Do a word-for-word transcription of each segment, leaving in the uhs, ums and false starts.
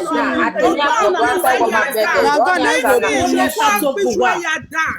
Yes, now. I think I forgot that one, my bad. Wa gọ na, e ghe obu ne. Put your fire down.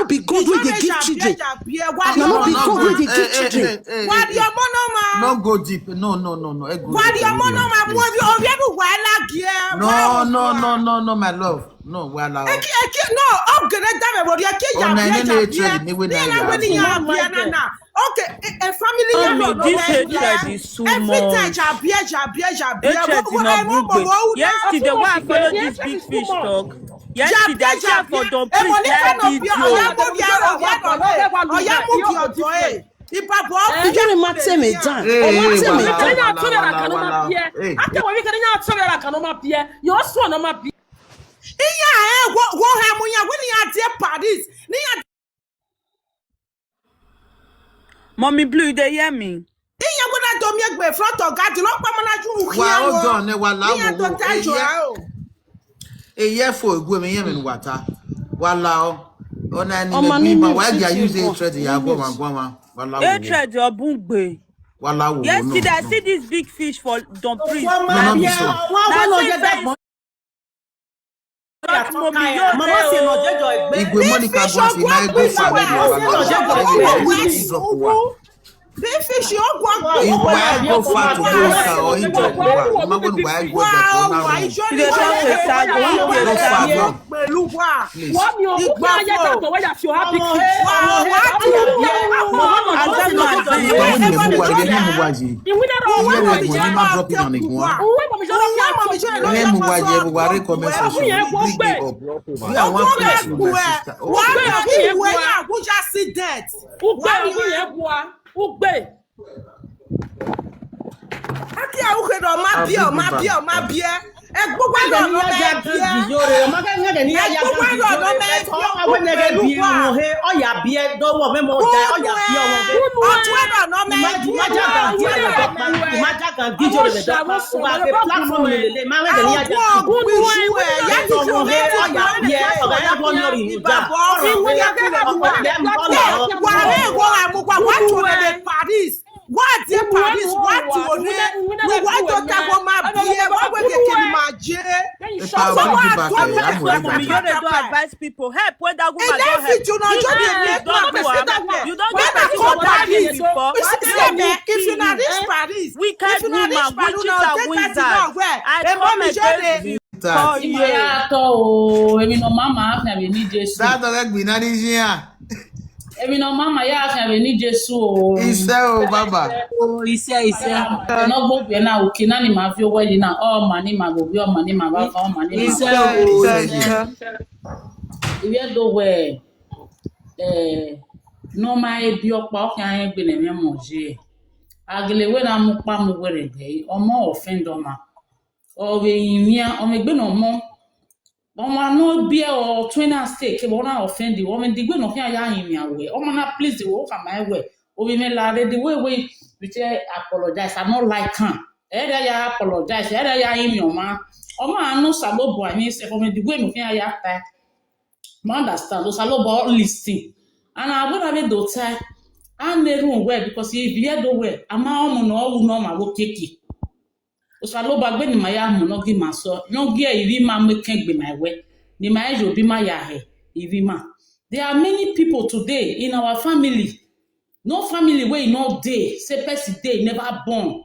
no be God wey dey give children. Na no be God wey dey give children. Wa rhie ọmọ nọ ma. No go deep. No, no, no, no. Ẹ go. Wa rhie ọmọ nọ ma, mu ovbi, ovbi ẹbu wa la giẹ. No, no, no, no, no, my love. No, wa la o. Eki, eki, no, ọ gele da vbe vbori, eki ya biẹ, ya biẹ. Ni na we ni ya biẹ na na. Okay, e, e family ya no, no, this hatred is too much. Every time, ya biẹ, ya biẹ, ya biẹ. Hatred is not good. Yesterday, when I follow this big fish talk, yesterday, I see for Don Priest live video. Oya mu gi ọdọ e. Ibaba ọkụ. Ijọri ma tẹ mẹ dan. Ọ ma tẹ mẹ dan. Iran ẹ wo, wo ha mu yan, wẹ ne iran die Paris, ne iran Mommy Blue, you dey hear me? Iran wẹ na do miẹn egbe front of garden, ọ kpa ma na ju khian. Wa hold on, wa la wo wo. Iran to ta jọ ra o. Eye fo egu emwi, iran emwi ne uwa ta. Wa la o. Ọna ni me gbe ma, wa dia use hatred ya guọmwa guọmwa. Wa la wo wo. Hatred ọ bun gbe. Wa la wo wo, no. Yesterday, I see this big fish for Don Priest. No, no be so. Na so ife Igwe Monica Gwasi, na ego fa ni wa la. Big fish, ogwa. Igwe ego fa to go sa o, Igwe ogwa. Ma go wa ego fa to na. Igwe fa to. Please. Igwe fa to. Azama. Igwe ni mu wa ye, ni mu wa ye. Iye rẹ gun, ni ma drop in on iguan. Ẹ mu wa ye, wa rre comment section. Big up. We are one place with my sister. Wa ye Abuja accident. Ugbe, ugbe, ugbe. Aki a ukhe do ma biẹ, ma biẹ, ma biẹ. Ẹgbẹwẹ rọ nọ mẹ biẹ. Iyore, ọ ma ghẹ ne ya ga iyore, ọ ma wẹ ne ghẹ biẹ ọmọ he, ọ ya biẹ dọwọ mẹ mọ da, ọ ya biẹ ọmọ he. Ọtuẹ rọ nọ mẹ biẹ. Ma ja ga di iyore vbe dọkpa, ma ja ga di iyore vbe dọkpa, uwa vbe platform lele, ma wẹ ne ya ga. Ọgua ọgua isu ẹ, ya ti ọmọ he, ọ ya biẹ, ọ ga ya wọ nọ ri nu da. Wa rẹ wo ra mu kwa, wa tuẹ vbe Paris. Wa die Paris, wa tuẹ ne, ne wa do ta wọ ma biẹ, wa wẹ keke ne ima je. Epa wa wa wa do bakẹ, ma ya mu do ẹre bakẹ. Advice people, help wẹ that woman. Enough don help. Is you not just dey make una person that way. You don't get person for that way before. If you na reach Paris, wicked woman, witches and wizards, I come against you. Ima ya tọ o, emwi ne ọ ma ma khian vbe eni Jesu. That don't like binary here. Emwi ne ọ ma ma ya khian vbe eni Jesu o. Isẹ o, baba. O, isẹ, isẹ. Ne ọ gbe ovbi ẹre na, uki na ni ma viọ owẹ yi na, ọ ma ni ma vbe ovbi, ọ ma ni ma vbe ava, ọ ma ni ma vbe ava. Isẹ o, isẹ, isẹ. Ivbi Ẹdo wẹ, eh, ne ọ ma he biẹ ọkpa, ọ khian rẹn egbe ne ẹmwẹ ọmọ ye. A gele wẹ na mu ọkpa mu werriegbe, ọmọ offend ọmwa. Ọ vbe rinmwian, ọ vbe egbe ne ọmọ. Ọmwa ne ọ biẹ ọtuẹn na stay kevbe ọ na offend wẹ, ọ vbe de egbe ne ọ khian ya rinmwian wẹ, ọmwa na please wẹ, ọ khama wẹ, ovbi mwẹ la rre, the way wey you take apologize, I no like am. Ẹ rẹ ya apologize, ẹ rẹ ya rinmwian ọmwa. Ọmwa ne Osanobua emwi sẹ, ọ vbe de egbe ne ọ khian ya tae. Ma understand, Osanobua listen. And a wẹ na vbe do tae, a na erhunmwu wẹ, because ivbi Ẹdo wẹ, a ma ọmọ ne ọ ru ne ọmwa vbe okiekie. Osanobua gbe ne ima ya mu ne ọ gie ima sọ, ne ọ gie ivbi ima mu ekẹn gbe ima ẹwẹ, ne ima i ye obọ ima ya hẹ ivbi ima. There are many people today in our family. No family wey e no dey, say person dey, e never born.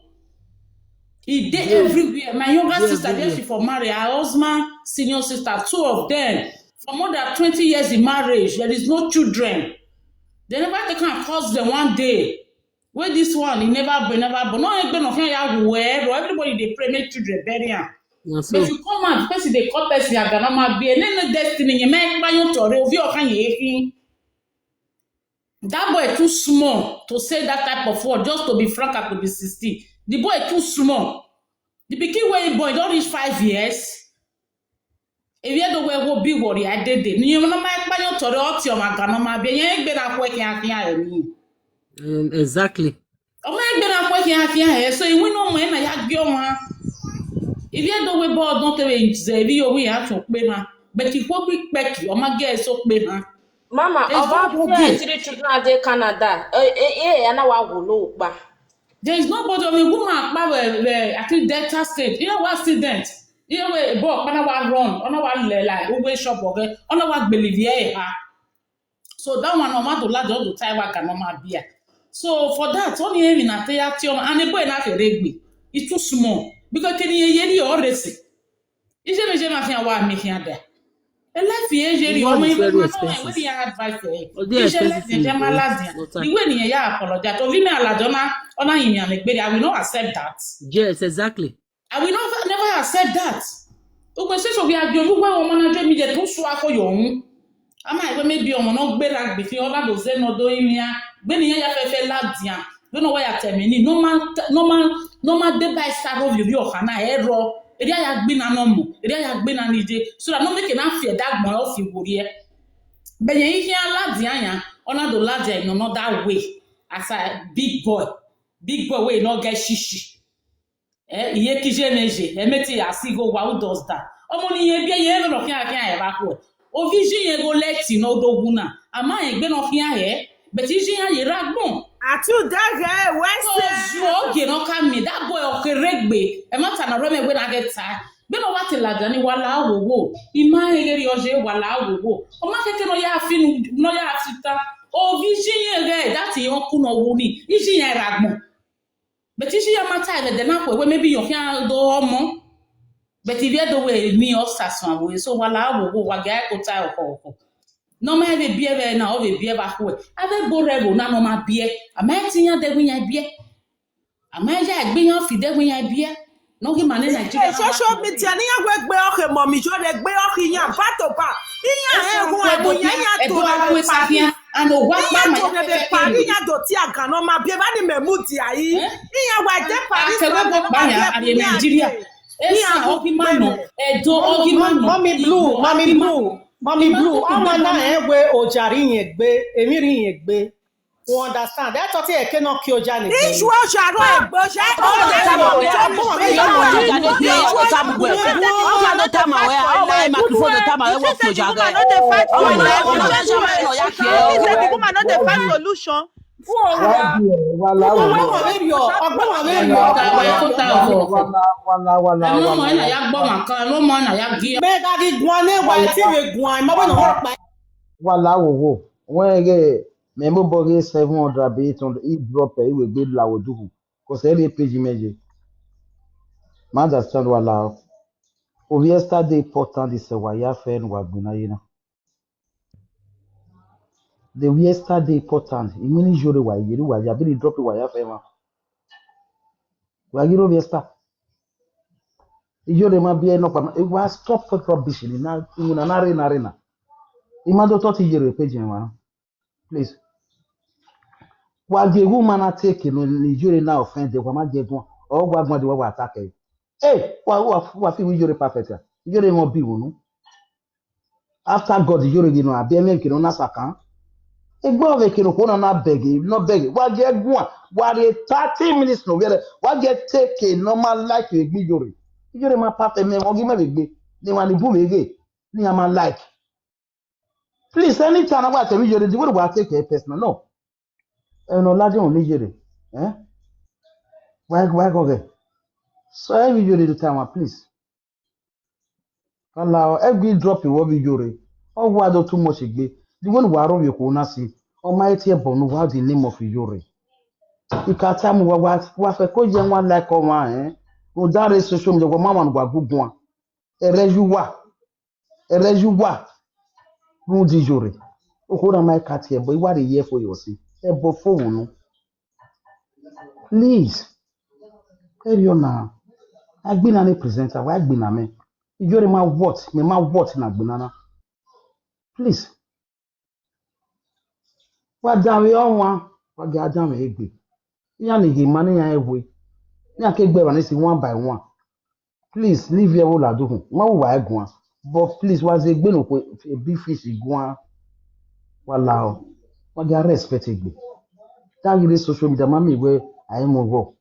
E dey everywhere. My younger sister, there she for marry, her husband, senior sister, two of them. For more than twenty years in marriage, there is no children. They never take am cause them one day. Wey this one, e never born, never born. No egbe ne ọ khian ya wu ẹre, everybody dey pray make children bury am. But you come out, person dey call person aganọmabiẹ, ne ne destiny, yẹn ma kpa yọn tọrre, ovbi ọ khian ye khin. That boy too small to say that type of word, just to be frank and to be sixteen. The boy too small. The pikin wey he born, he don reach five years. Ivbi Ẹdo wẹ wo bi wọ rria dede. Ne ọmọ na ma kpa yọn tọrre, ọ tie ọmwa aganọmabiẹ, yẹn egbe na khuẹ khian khian ẹre ni. Um, exactly. Ọ ma egbe na khuẹ khian khian ẹre, so iwinna ọmọ ẹre na ya gie ọmwa. Ivbi Ẹdo wẹ bọ ọdọn te vbe zẹ vbe iyovbi iran tọn kpe na. But ikhuo kpikpẹki, ọ ma gie ẹre so kpe na. Mama, there's nobody. Three children are dey Canada. Eh, eh, eh, ana wa wo lo kpa. There is nobody. Of a woman kpa vbe, vbe, I think Delta State. Iran wa accident. Iran wẹ bọ kpa na wa run. Ọ na wa lẹ like uwe shop ọghẹ. Ọ na wa gbele ivbi ẹre eha. So that one, ọ ma do ladian, ọ do tae wa aganọmabiẹ. So for that, ọni emwi na te ya tie ọmwa, and ebo na kherhe egbe. It's too small. Because keni ye ye ni ọ rese. Iye vbe iye ma khian wa miẹn khian da. A life ye ye rri, ọmọ iye ma nọ wẹ, wẹ ni ya advice ẹ. Iye life ye ma ladian. The way ne irẹn ya apologize. Ovbi mwẹ ladian, ọ na, ọ na rinmwian egbe rre, I will not accept that. Yes, exactly. I will not, never accept that. Ugbẹn sẹsẹ ovbi a gie owa ọmọ na, je mi ye tọn sua kho yo hun. A ma wẹ maybe ọmọ ne ọ gberra gbe khin, ọ na do zẹ ne ọ do rinmwian, vbene iran ya fẹfẹ ladian, vbene ọ wa ya ta ẹmwẹ nii, ne ọ ma, ne ọ ma, ne ọ ma deba ẹse aro vbe ovbi ọkhan na, ẹrọ, erriọ a ya gbinna ne ọmọ, erriọ a ya gbinna ne iye, so that ne ọ make ne a fi ẹdẹ agbọn ẹre, ọ fi werriẹ. But yẹn i khian ladian yan, ọ na do ladian in another way, as a big boy, big boy wey ne ọ gẹ shishi. Eh, iye ke iye mwẹ ye, ẹ mẹ te ya si igho owa, who does that? Ọmọ ne irẹn biẹ ye, ẹmwẹ ne ọ khian khian hẹ vbe akhuẹ. Ovbi iye irẹn gho lẹ ẹtin ne ọ do wu na, a ma rẹn egbe ne ọ khian hẹ, but iye iran ye rre agbọn. Ati uda ghẹ wẹ sẹ. Ogie ne ọ ka miẹn, that boy ọ kherhe egbe, ẹmwata ne ọ rre mwẹ wẹ na ghẹ tae. Vbene ọ wa te ladian ni, wa la wo wo, I ma rẹn ghe rriọ ye, wa la wo wo. Ọ ma kẹkẹ ne ọ ya fi nu, ne ọ ya fi ta. Ovbi iye irẹn ghẹ, that irẹn ọku ne ọ wu ni, iye iran rre agbọn. But iye iran ma tae vbe ẹdẹ na khuẹ wẹ maybe irẹn khian do ọmọ. But ivbi Ẹdo wẹ emwi ọ sa suẹn vbe, so wa la wo wo, wa gie ẹko tae ọkhọ ọkhọ. Ne ọ ma vbe biẹ vbe na, ọ vbe biẹ vbe akhuẹ. Avbe ebo rre ẹvbo na ne ọ ma biẹ, a ma te iran dẹghe iran biẹ. A ma ya egbe iran fi dẹghe iran biẹ. Ne ọ ghi ma ne Nigeria. Social media ne iran wẹ gbe ọkhe mọ mi yo re gbe ọkhe iran back to back. Iran he hu ẹbu iran, iran to rre vbe Paris. And owa kpa ma ya fẹfẹ kere. Iran to rre vbe Paris, iran do tie agan ne ọ ma biẹ, evba ni mẹ mudia yi. Iran wa de Paris, akẹwẹ bọ kpa yan, a rrie Nigeria. Esa ọghe ima nọ, Ẹdo ọghe ima nọ, Mummy Blue, Mummy Blue, Mummy Blue, ọmwa na rẹn wẹẹ oja rri irẹn egbe, emwi rri irẹn egbe. You understand? That's what he cannot kill Johnny. Isu oja rọ egbe, oja egbe. Ọmọ ne tama wẹ, ọmọ ne tama wẹ, ọmọ ne microphone ne tama wẹ, wẹ microphone ne tama wẹ, wẹ fi oja ghẹ. Woman no dey fight for life. Woman no dey fight solution. Wa bi ẹ, wa la wo. Ọgbẹn wa vbe rriọ, ọgbẹn wa vbe rriọ. Ọgbẹn wa vbe rriọ. Wa la, wa la, wa la, wa la. Ẹmwẹ ọmọ na ya gbọ ọmwa kan, ẹmwẹ ọmọ na ya gie. Mẹ gha ghi guan ne wa ti vbe guan, ma wẹ ne ọ kpa. Wa la wo wo. Wẹ ghe mẹ mobọ ghe seven hundred be eight hundred, I drop ẹ, I wẹ gbe la wo duhu. Cause every page mẹ ye. Ma understand wa la. Ovbi Esther dey important, this wa ya fẹ ne wa gbinna ye na. The Ovbi Esther dey important. I mean, Iyore wa ye, wa ya, be drop wa ya fẹ ma. Wa ye Ovbi Esther. Iyore ma bi ẹ nọkpa, wa stop rubbish ni na, iwinna na re na re na. I ma do talk to Iyore page wa. Please. Wa gie woman na take no ni Iyore na offend, wa ma gie guan. Ọ wa guan de wa wa attack ẹ. Hey, wa wa wa fi wi Iyore perfect ya. Iyore wọn bi wunu. After God, Iyore ghi nọ, abi ẹmwẹ kene ọ na sakan. Egbe ọvbe kene okhuo na na bẹghe, nọ bẹghe. Wa gie guan, wa rhie thirty minutes ne ovbi ẹre, wa gie take a normal life vbe egbe Iyore. Iyore ma perfect mẹ, ọ ghi mẹ vbe egbe. Ne wa ni bu vbe ghe, ne iran ma like. Please, anytime na wa tell me Iyore, the way wa take it personal, no. Ẹmwẹ ne ọ ladian ne Iyore, eh? Wa wa gọghẹ. So, ẹ vbe Iyore do ta wan, please. Ọla ẹgbẹ drop wọ vbe Iyore. Ọ wa do too much egbe. The way ne wa rọ vbe okhuo na si, ọ ma tie ẹbọ ne uwa the name of Iyore. I ka tama uwa, wa wa fẹ ko ye wan like ọmwa, eh? Rhunmwuda rre social media, wa ma wan ne uwa gu guan. Ẹrrẹ ye uwa. Ẹrrẹ ye uwa rhunmwuda Iyore. Okhuo na ma ka tie ẹbọ, I wa rhie ye ẹfo yọ si. Ẹbọ fo wunu. Please. Ẹrriọ na. Agbinna ne presenter, wa agbinna mẹ. Iyore ma what, mẹ ma what na agbinna na. Please. Wa danmwehọ ọmwa, wa gie a danmwehọ egbe. Iran ni ghe ima ne iran rẹn we. Iran ke gbe ẹmwẹ ni si one by one. Please, ne ivbi ẹvbo la dukhun. Ma wu wa guan. But please, wa zẹ egbe ne okhuo, a big fish guan. Wa lahọ. Wa gie a respect egbe. Te a ghi rre social media, ma miẹn wẹẹ a i mu ọghọ.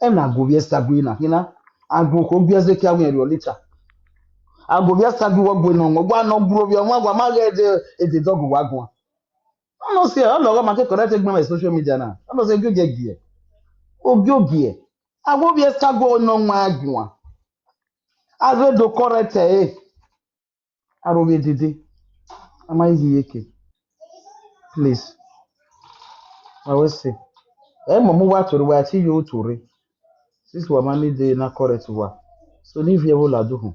Ẹmwẹ ne a gu ovbi Esther gue na, khin na, a gu okhuo gie Ezekiel wiẹn rriọ lita. A gu ovbi Esther gue wọ gue nọ, wa nọ gu ovbi ọmwa, wa ma ghẹ de, de dog wa guan. Ọ nọ si, ọ lọghọ ma ke correct egbe mwẹ social media na. Ọ nọ si, ogie ogie. Ogie ogie. A gu ovbi Esther gue nọ wa guan. A ghe do correct ẹre. Aro vbe dede, a ma yi iyeke. Please. Wa wẹ sẹ. Ẹ mọ mu wa tore, wa ti yo tore. Since wa ma need na correct wa. So ne ivbi ẹvbo la dukhun.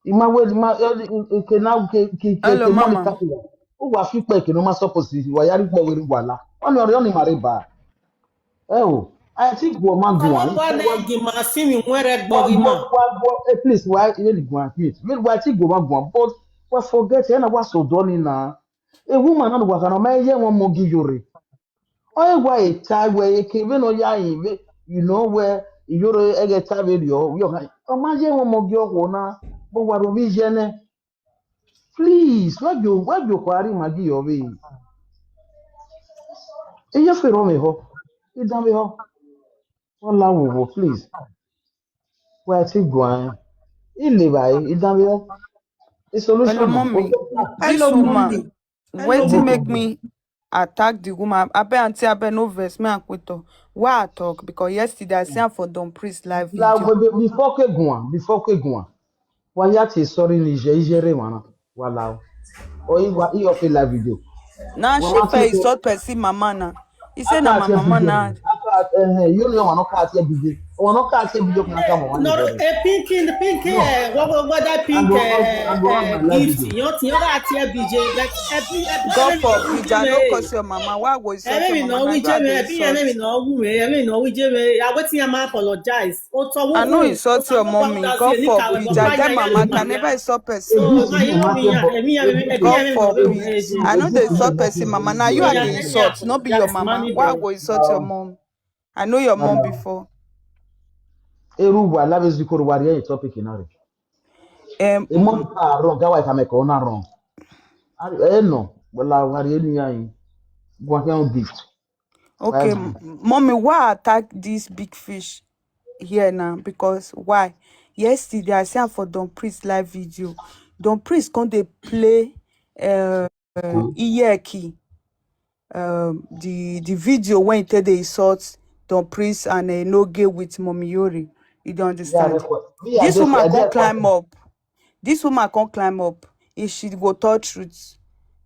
I ma wẹ, I ma, eke na ke ke ke Hello, ke money mama. Ka wa. U wa fi kpẹ eke ne ọ ma suppose wa ya ri kpọ wẹ ru wa la. Ọni ọre ọni ma rre ba. Ẹ o, a ti gu ọma guan. Ọba na gi ma si mi wẹn rẹ gbọ ghi ma. Wa gbọ, eh, please, wa, really guan, please. Really, wa ti gu ọma guan, but wa forget, ẹ na wa sẹ odọ ni na. A woman na wa khana, ma ye ẹmwẹ ọmọ gi Iyore. Ọ wa e ta wẹ eke vbene ọ ya rin vbe, you know, wẹ Iyore ẹghẹ ta vberriọ, ọ ma ye ẹmwẹ ọmọ gi ọkhuo na, but wa rhie ovbi iye nẹ. Please, wẹ gio, wẹ gio kua rri ima gi yọ vbe. Iye fe rọ vbe họ, idan vbe họ. Ọ la wo wo, please. Wẹ ti guan, I le vba e, idan vbe họ. The solution. Hello, mommy. Hello, mommy. Wetin make me attack the woman? Abeg, auntie, abeg, no vex me and Quito. Why I talk? Because yesterday I see am for Don Priest live video. Before ke guan, before ke guan. Wa ya tie sorry ni iye, iye rre emwa na. Wa la o. Or I wa, I off live video. Na she fe insult person mama na. He say na my mama na. Aka, eh, eh, you know, ọmwa nọ ka tie video. Ọmwa nọ ka tie video kan ka mama. No, eh, Pinky, Pinky, eh, what, what, what that Pink, eh, eh, gift? You, you got tie B J, but, eh, Pink, eh, God forbid, I no curse your mama. Why go insult your mama? Ẹ mẹ mi nọ wi je mẹ, ẹbí yẹn mẹ mi nọ wu mẹ, ẹ mẹ mi nọ wi je mẹ. I wetin I ma apologize. I no insult your mommy. God forbid. I get mama can never insult person. God forbid. I no dey insult person mama. Na you I dey insult, no be your mama. Why I go insult your mom? I know your mom before. Eru wa la vbe zikoro wa rhie topic na rre. Em, Emo ka wrong, ga wa ka mẹ ko na wrong. Ẹ nọ, wala wa rhie ni ya yin. Wa khian gift. Okay, That's m- mommy, why I attack this big fish here now? Because why? Yesterday I see am for Don Priest live video. Don Priest come dey play uh, Iyeki, um, the the video when he take dey insult Don Priest and uh, Enogie with Mommy Yori. You don't Yeah, understand? This woman come climb up. This woman come climb up. If she go tell truth,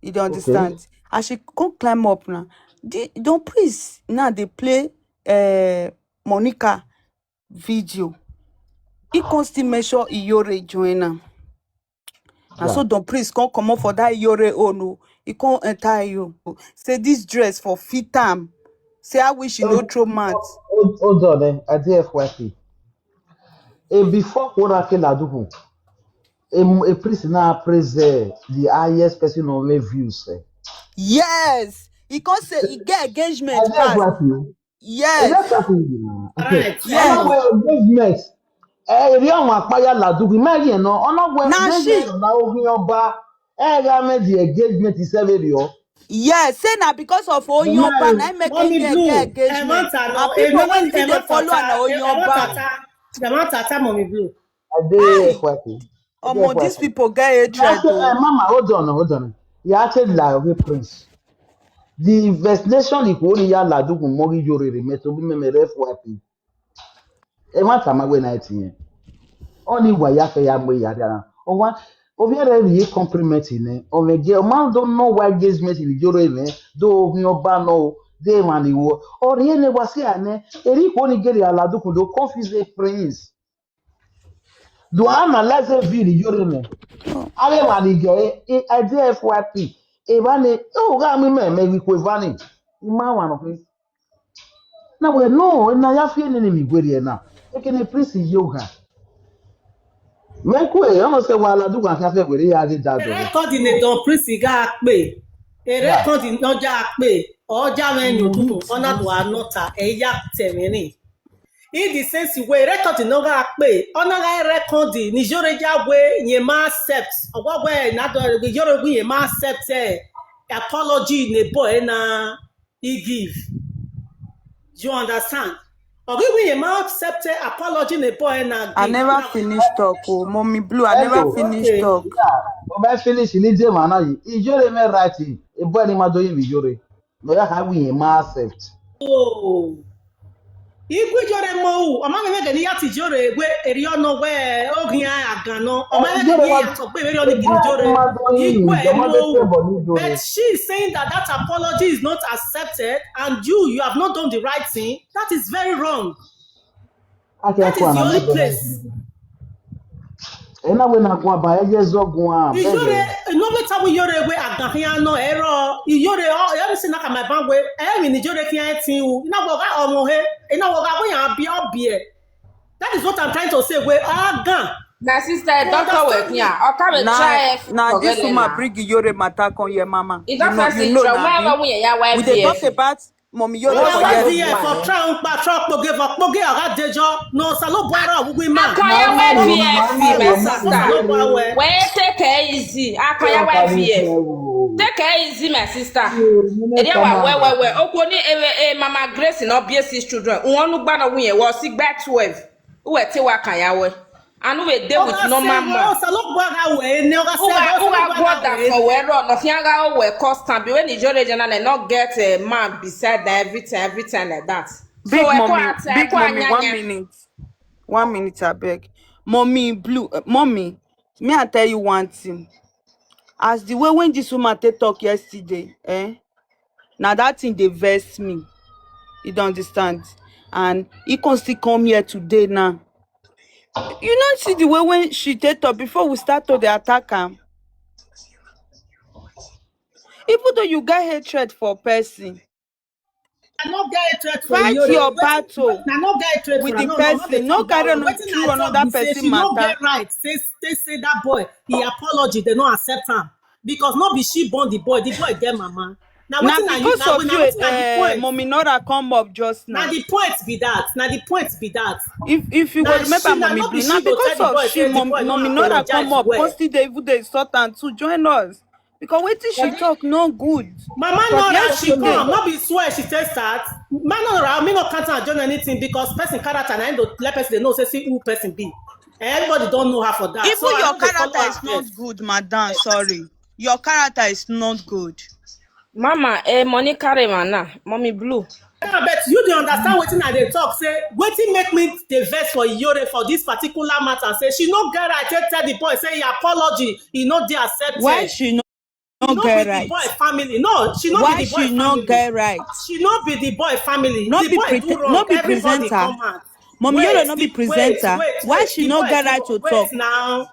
you don't Okay. understand? As she come climb up now, the Don Priest now dey play uh, Monica video. He come still make sure Iyore join am. And so Don Priest come comot for that Iyore own o. He come enter you. Say this dress for fit am. Say I wish you no throw mouth. Hold, hold on, eh? I D F Y P. Eh, before Kora ke Laduku, a, a priest now praise eh, the highest person on the views. Eh. Yes. He come say he get engagement I D F Y P. Pass. Yes. That's what we do. Okay. Right. Yes. Ọnọgwe engagement. Eh, eri ọmọ akpaya Laduku, imagine no. Ọnọgwe Na engagement she. Na Ohin Ọba. Eh, ga me the engagement is every year. Yes, say na because of Ohin Ọba na make Mommy him Blue, get engagement. Ẹmọta nọ, And people wey still dey follow am na Ohin Ọba. Ẹmọta, Mommy Blue. I dey Aye. Quietly. Omo, these people get hatred. Actually, o. Uh, mama, hold on, hold on. You actually like okay, Prince. The vaccination like only ya Laduku mogi Iyore re me to be me me ref wipe. E ma tama we na etiyen. Only wa ya fe ya mo ya dia na. O wa o bi re ri compliment ne. O me ge o ma don't know why engagement in Iyore ne. Do mi o ba no de man ni wo. O ri ne wa si ane. Eri ko ni geri Laduku do confuse the Prince. Do analyze a video you reme. Ave wa ni ge e idea F Y P. E ba ne o ga mi me me wi ku eva ni. I ma wa no pe. Na we no, na ya fi ni ni mi gweri na. E ke ni Prince yo ga. Me ku e, ọmọ sẹ wa Laduku a ka fe gweri ya ge da do. Record ni Don Prince ga pe. E record ni o ja pe. O ja me nyo tutu, ọ na do anọta, e ya te mwẹ ni. In the sense where record no gha kpe, ọ na gha record ni Iyore ya we ye ma accept. Ọgwọgwẹ na do Iyore we ye ma accept eh, apology ne boy na he give. You understand? Ọ ghi we ye ma accept eh, apology ne boy na give. I never finish talk, oh, Mommy Blue. I never finish talk. Mo bẹ finish ni de ma na yi. Iyore me right. E boy ni ma do yi Iyore. No ya ka we ye ma accept. Oh. Igwe Iyore mo u, ọ ma mẹ mẹ gẹ ne I ya te Iyore wẹ erriọ nọ wẹ oghian agan nọ. Ọ ma mẹ gẹ ne I ya tọ gbe vberriọ ni gele Iyore. Igwe mo u. But she is saying that that apology is not accepted and you, you have not done the right thing. That is very wrong. That is the only place. Ena we na guan ba eye zọ guan. Iyore, no matter we Iyore we agan khian nọ ẹrọ. Iyore, ọ, ẹ mi si na ka ma ban we. Ẹ mi ni Iyore khian ẹtin u. Ina wo ga ọmọ he. Ina wo ga we yan bi ọbiẹ. That is what I'm trying to say. We agan. My sister, doctor we khian. O ka we try. Na this woman bring Iyore matter come here, mama. You know, you know now. We dey talk about Mommy Iyore for here. For try un kpa try kpoge for kpoge ọgha dejo. No, Osanobua ra uwu ima. Akaya we V F, my sister. We take it easy. Akaya we V F. Take it easy, my sister. Ede wa we we we. Okwo ni e, e, Mama Grace no be six children. Uwon nu gba no wi yen, we si gba twelve. Uwe te wa kan ya we. And we dey with normal man. Osanobua gha we ne, Osanobua gha we ne. Uga go down for we run. Nothing gha we constant. Be when Iyore general no get a man beside that, everything, everything like that. Big mommy, big mommy, one minute. One minute, I beg. Mommy Blue, uh, mommy, me I tell you one thing. As the way when this woman take talk yesterday, eh? Now that thing dey vex me. You don't understand. And he can still come here today now. You don't see the way when she take talk before we start to the attack am. Even though you get hatred for person, I no get hatred for fight your battle with the person. No carry on through another person matter. Right. Say, say, say that boy, he apology, they no accept am. Because no be she born the boy, the boy get mama. Na Na wetin na you, because na of we- na you, wetin na the eh, point? Mommy Nora come up just Na now. the point be that. Na the point be that. If if you Na go remember she, na Mommy no be Blue, she na go tell because the of boy she, say the Mom, boy no Mommy Nora apologize come up, well. Come still dey even dey insult am to join us. Because wetin she Abi- talk no good. Mama But Nora, yes, she she come, dey. No be swear she take start. Mama Nora, me no count am join anything because person character na him go let person dey know say see who person be. Everybody don know her for that. So Even I your no dey follow character her is not vex. Good, madam. Sorry. Your character is not good. Mama, eh, money carry man now. Mommy Blue. Yeah, but you dey understand wetin I dey talk, say wetin make me dey vex for Iyore for this particular matter, say she no get right to tell the boy say he apology, he no dey accepted. Why she no, She no no be get the right? Boy family. No, she no Why be the boy she no family. Get right? She no be the boy family. No The be boy do prete- wrong. No be Everybody presenter. Come out. Mommy Yoro Wait, no be the, wait, presenter. Wait, Why wait, she the no boy get do right to wait talk? Now.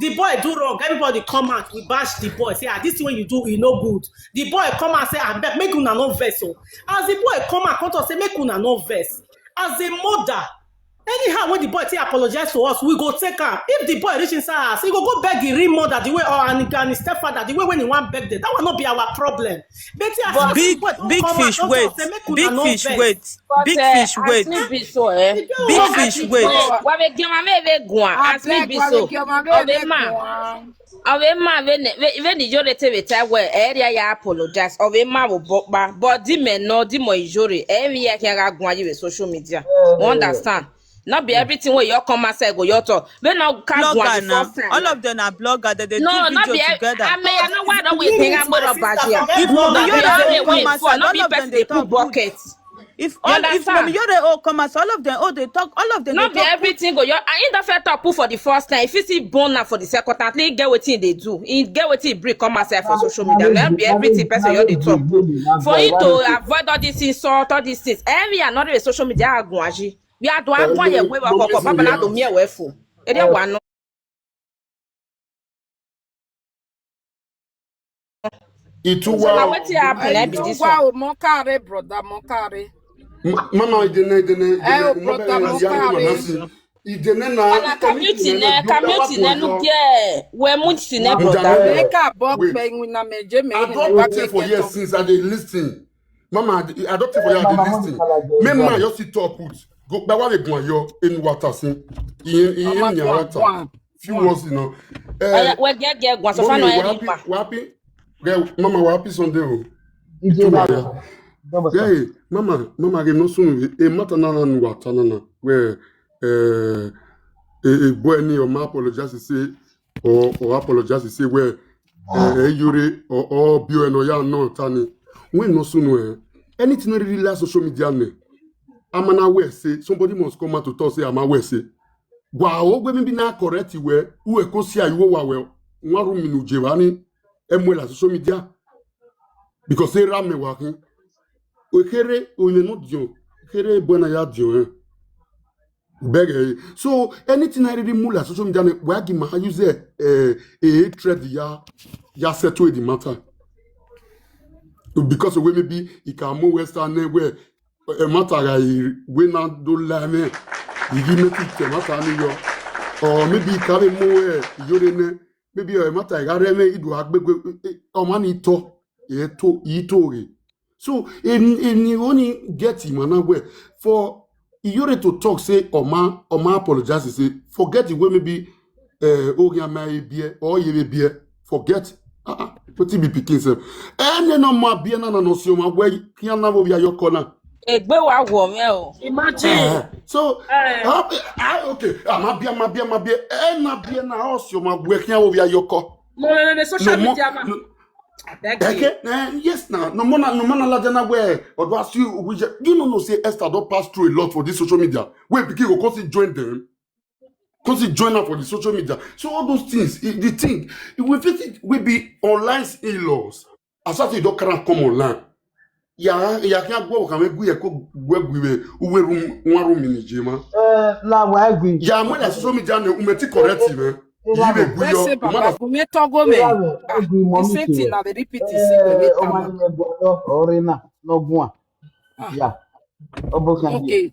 The boy do wrong. Everybody come out. We bash the boy. Say, ah, this thing when you do, e no good. The boy come out say, I beg, make una no vex. Oh. As the boy come out, come to say, make una no vex. As a mother, anyhow when the boy take apologize to us, we go take am. If the boy reach inside house, he go go beg his real mother the way or and, and his stepfather the way when he want beg them. That will not be our problem. But as But a big boy don't big come out, fish don't wait. Talk, say, make una Big no fish vex. Wait. But Big uh, fish as wait. Me Be so, eh? Big As fish me wait. Be so, wa be gioma me be guan. As me Abeg, be wa be so. Gioma me Of be a man. Guan. Of a man when when when the Yoro te be tell well, eh, yeah, yeah, apologize. Of a man will bokba, but the men no, the more Yoro, eh, we can ga guan you with social media. You understand? Not be everything where you come and say go your talk. We no can Blogger guan the now. First time. All of them are blogger that they No, do not video be. Together. I mean, I know why don't we think I'm gonna bash here. If Mommy Not be Yoro every all the come way outside, for not all be of them person they they put talk good. Bucket. If You all if understand? Mommy Yoro all come outside, all of them, all they talk, all of them Not they be talk good. Everything go. Your I ain't the first talk put for the first time. If you see born now for the second time, at least get what thing they do. He get what he bring come outside for social media. Not be everything person you they talk good. For you to avoid all these insults, all these things. Every another social media aguaji. We are do aguaye we wa koko papa na do me we fu. Ede wa no. Ituwa. So na wetin happen na be this one. Ituwa o, mo kare, brother, mo kare. M- Mama, idene, idene, Eh, idene, oh, brother, mo kare. Idene na, Ana community ne, community ne nu gie, we mu si ne, brother. Make a bok Wait. Pe iwin na me je me I don't wa dey there for years since I dey listen. Mama, I dey- I don't take for you, I dey listen. Me ma, you see talk with. Go, but what they go yo in water sin. In in in water. Few words, you know. Eh, Oya, we get get gwan so fa no Mommy, we eri happy, pa. We happy. Girl, Mama, we happy Sunday, oh. Ije Ituwa ba. Ya. Double star. Yeah, Mama, Mama, give no soon. E matter na na nu water na na. Where eh, a, a boy ni or ma apologize say or or apologize say well eh, eh, Yore or or bio no ya no tani. When no soon eh, anything no really like social media me. I'm an aware say somebody must come out to talk say I'm aware say. Wa o gbe mi bi na correct we, u e ko si ayu wa we, wa ru mi nu je wa ni, e mu la social media. Because e ra me wa khin. O kere o ne no dion, kere boy na ya dion eh. Beg eh. So anything I really mu la social media ne wa gi ma use eh, eh hatred ya ya settle the matter. Because we maybe he can move Western ne we eh, matter ga we na do la me. He give me to matter ni yo. Or maybe he can move eh Yore ne. Maybe eh, matter ga re me idu agbegbe eh, eh, ọmọ ni to. E to, e to ghe. So, in in only get him and well for Iyore to talk say Oma Oma apologize say forget the way maybe uh, Ogiama ebie or Yebe bie forget. Ah, ah, what be picking self? Eh, no, no, ma bie na na no si Oma where can na wo bia your corner. Egbe wa wo me o. Imagine. Eh, so, Eh. I, I, okay, ah, ma bia, ma bia, ma bia, eh, ma bia na o si Oma where can wo bia your call. No, no, no, no, social No more, media man. No, I beg you. Okay, eh, yes now. No more, na- no more na lajana where or do I see we ju- you no know say Esther don pass through a lot for this social media. Where pikin go come still join them, come still join am for the social media. So all those things, e- the thing, e- we fit it, we be online in-laws. As I say, you don carry am come online. Ya ya can go can we go ye ko go go we we room one room in Jema. Eh, la wa gwi. Ya mo na social media ne umeti correct me. Yi be go yo. Let's say, Baba, Gumi Togo me. Ira we, Ah, gwi mo the mi same thing ke. Na the repeat is Eh, o ma ni me go lo, ore na, no gwa. Ah. Ya. Obo kan Okay.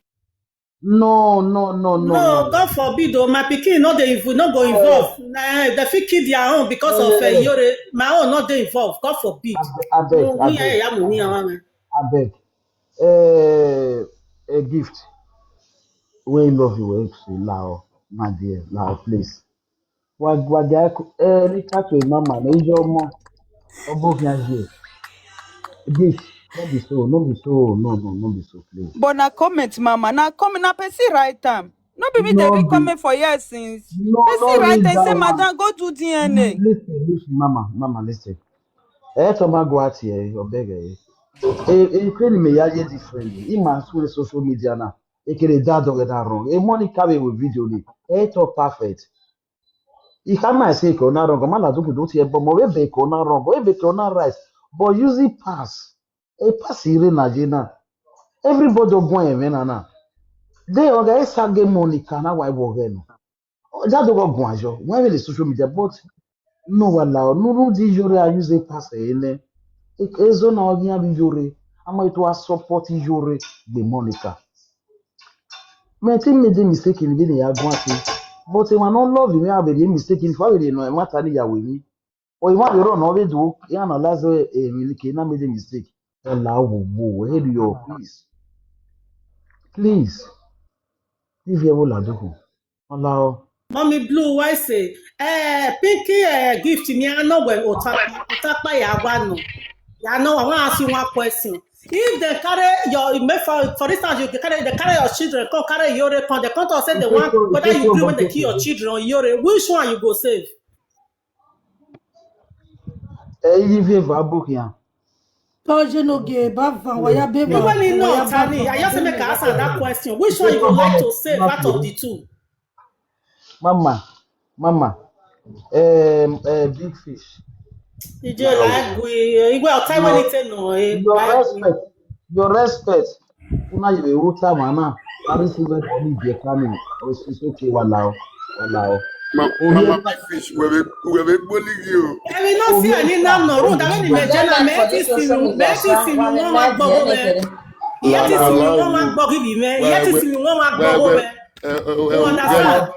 No, no, no, no, no, no. God forbid, oh, my pikin no dey inv- no go involve. Nah, they fit kill their own because of uh, Iyore. My own no dey involved. God forbid. Abeg, abeg, abeg. Abeg. Uh, a gift. We love you, we say, lao, my dear, lao, please. Wa wa ga ku, eh, ni ka to mama ne yo mo. Obo khian ye. This, no be so, no be so, no, no, no be so, please. But na comment, mama, na comment, na person write am. No be me dey read comment for here since. No, person write am say, madam, go do D N A. Listen, listen, mama, mama, listen. Eh, to ma go out here, your beggar. Eh, eh, clearly me ya ye different. He must sue social media now. E kere da doghe da wrong. E Monica vbe we video ni. E to perfect. I khama ẹse ke ọ na wrong, ọ ma ladian do tie ẹbọ, mẹ vbe ebe ke ọ na wrong, ọ ebe ke ọ na right, but use it pass. E pass ire na ye na. Everybody ọ guan ẹmwẹ na na. De ọ gha sa ghe Monica na wa vbe ọghẹ nọ. Ọ ya do guan yọ, wa vbe le social media, but no wa la ọ, no rhunmwuda iyore a use it pass ẹre nẹ. E, ezo na ọ ghian vbe iyore, a ma to a support iyore gbe Monica. Mẹ te made mistake ni vbene ya guan te. But emwa ne ọ love mwẹ a vbe rhie mistake ni fua vbe rhie nọ ẹmwata ni ya we emwi. Ọ emwa vbe rrọọ ne ọ vbe do, iran na la zẹ emwi ni ke na made mistake. Ẹ la wo wo, ẹ do your please. Please. Leave here wo la do ho. Ọ la ọ. Mommy Blue, why say? Eh, Pinky, eh, gift ni a nọ wẹ otakpa, otakpa ya wa nọ. Ya nọ wa, wa ask you one question. If they carry your, you make for, for instance, you carry, they carry your children, come carry your come, they come to say they want, whether you gree when they kill your children or your, which one you go save? Ẹ i vbe eva bọ khian. Tọjenogie, ba van, wa ya be van. Even in no Tani, I just say make I answer that question. Which one you would like to save out of the two? Mama, mama, um, uh, big fish. Ije la gui, igwe ọta iwe ni te nọ, eh. Your respect, your respect. Una ye vbe ru ta mwa na, Paris Hilton ni je kani, o si so ke wa lao, wa lao. Ma, ma, ma, big fish, we be, we be gboli gi o. Emi no si ani na no, ru da ni me je na, me ti si mi, me ti si mi wọn wa gbogbo me. Iye ti si mi wọn wa gbogbo bi me, iye ti si mi wọn wa gbogbo me. You understand?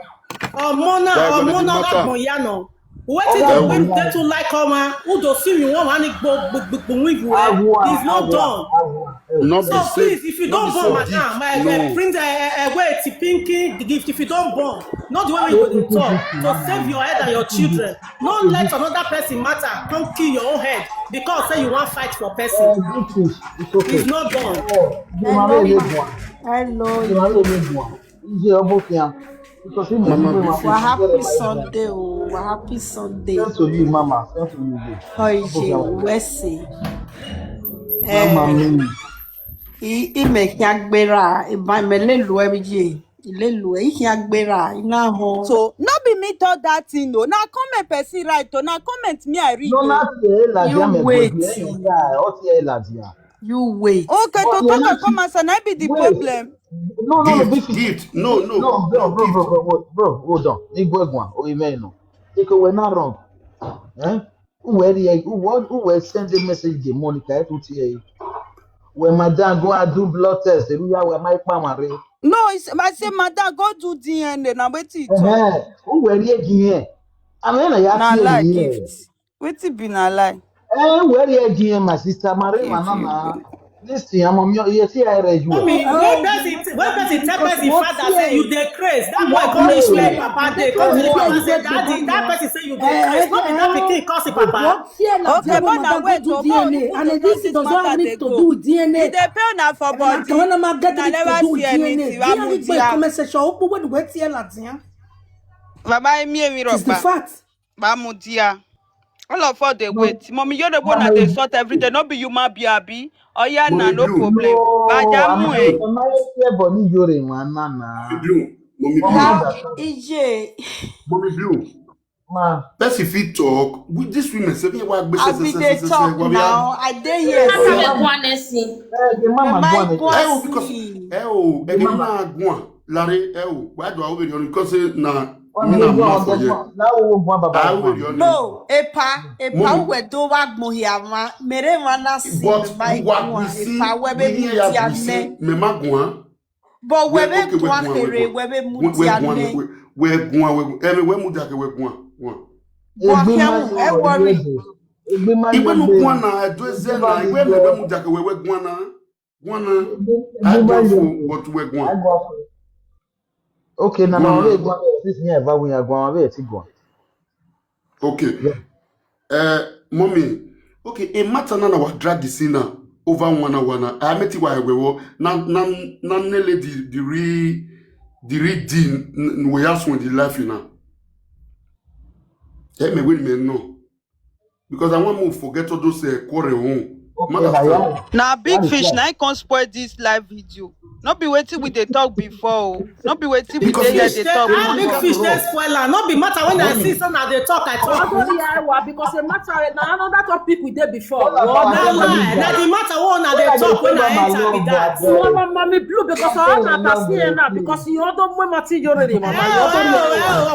Ọmọ na, ọmọ na gha gbọn ya nọ. Wetin dey wey dey too like ọmọ, u do si mi wọn wa ni gbo gbogbo win you, eh? It's not done. So please, if you don't born, madam, my, my prince, eh, eh, eh, wait, Pinky gift, if you don't born, not the way we go dey talk, to save your head and your children. No let another person matter come kill your own head because say you wan fight for person. It's not done. Hello. Iye ọbọ khian. Because he Mama, be wa happy Sunday o, wa happy Sunday. Thanks to you, Mama. Thanks to you, babe. Oye, wẹse. Mama, me. I, i me khian gbera, i ba me le lu ẹ ye. I le lu ẹ, i khian gbera, i na họn. So, no be me talk that thing o. Na comment person write o, na comment me I read o. No, na tie la dia me. You wait. Ọ tie la dia. You wait. Okay, to talk and come answer, na be the problem. No, no, no, gift, gift. No, no, no, bro, bro, bro, bro, bro, hold on. Igwe guan, o ime no. Take away na wrong. Eh? Who were the, who were, who were send the message to Monica to T A? When madam go and do blood test, they do ya where my mama re. No, it's, I say, madam, go do D N A. Now wait it. Eh, who were the again? I mean, I na lie here. Gift. Wetin be na lie? Eh, where you again, my sister? Mare manana. Listen, I'm on your ear. See, I read you. Mommy, when person, when person tell person father say you dey craze, that boy come reach where papa dey, come to the papa say, "Daddy," that person say you dey craze. No be that pikin cause the papa. Okay, but now wait, go do D N A, and this does not need to do D N A. They pay una for body. I never see anything. Comment section. Baba, emi emi ropa. It's the fact. Ba mudia. All of us dey wait. Mommy, you the one that dey sort every day. No be you ma be abi. Oya na, no problem. Ba ja mu e. Mommy Blue. Mommy Blue. Mommy Blue. Ma. Person fit talk. With these women, say, "Why I be dey talk now? I dey here." That's how they go on nursing. Eh, the mama go on. Eh, oh, because, eh, oh, eh, the mama go on. Larry, eh, oh, why do I over because say na me na ma for here? No, epa, epa, we do wa gbon here, ma. Mere ma na si, but me ma what we see, epa, we be me dia me. Me ma go on. But we be do a kere, we be mu dia me. We go on, we go on. Eh, we mu dia ke we go on. Egbe ma, eh, worry. Egbe ma, igbe nu go on na, eh, do eze na, igbe me we mu dia ke we, we go on na. Guan na. Agbafo, but we guan. Okay, na ma we guan, since me eva we ya guan, we ti guan. Okay. Yeah. Eh, mommy, okay, e matter na na wa drag the scene na over one hour na. I met wa ẹwẹwọ na na na nele the the real the real deal n- n- we have in the life na. Eh, me win me no. Because I want more forget all those uh, quarrel home. Okay, matter na, yeah. Na big fish na him come spoil this live video. No be wetin we dey talk before o. No be wetin we dey here dey talk. Ah, big fish dey spoil am. No be matter when I see say una dey talk, I talk. Because the matter na another topic we dey before. Na lie. Na the matter wey una dey talk when I enter be that. Mama, mommy blue because I na see now because you don't know Martin Yore mama.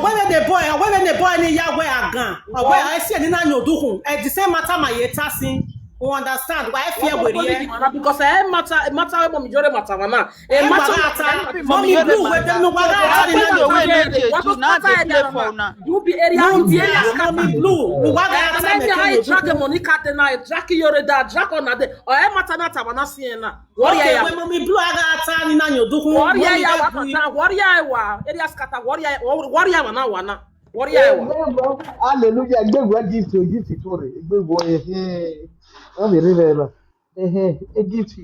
When the boy, when the boy ni ya we agan. Ọwẹ ẹ si ẹni na yan odukhun, ẹ the same matter ma ye ta sin. You understand? Wa ẹ fi ẹ weri ẹ. Because ẹ matter, matter wẹ mommy Yore matter wa na. Ẹ matter wa ta. Mommy blue wẹ de no wa ga ta ni na. You be area, you be area. Mommy blue, wa ga ta ni. Drag money cut na, drag Yore da, drag on na de. Ọ ẹ matter na ta wa na si ẹ na. Worry ya. Mommy blue a ga ta ni na yan odukhun. Worry ya wa ta, worry ya wa. Area scatter, worry ya, worry ya wa na wa na. Worry ya wa. Hallelujah. Egbe wẹ gift o, gift to re. Egbe wẹ ehe. Ọ be re re na. Ehe, e gift.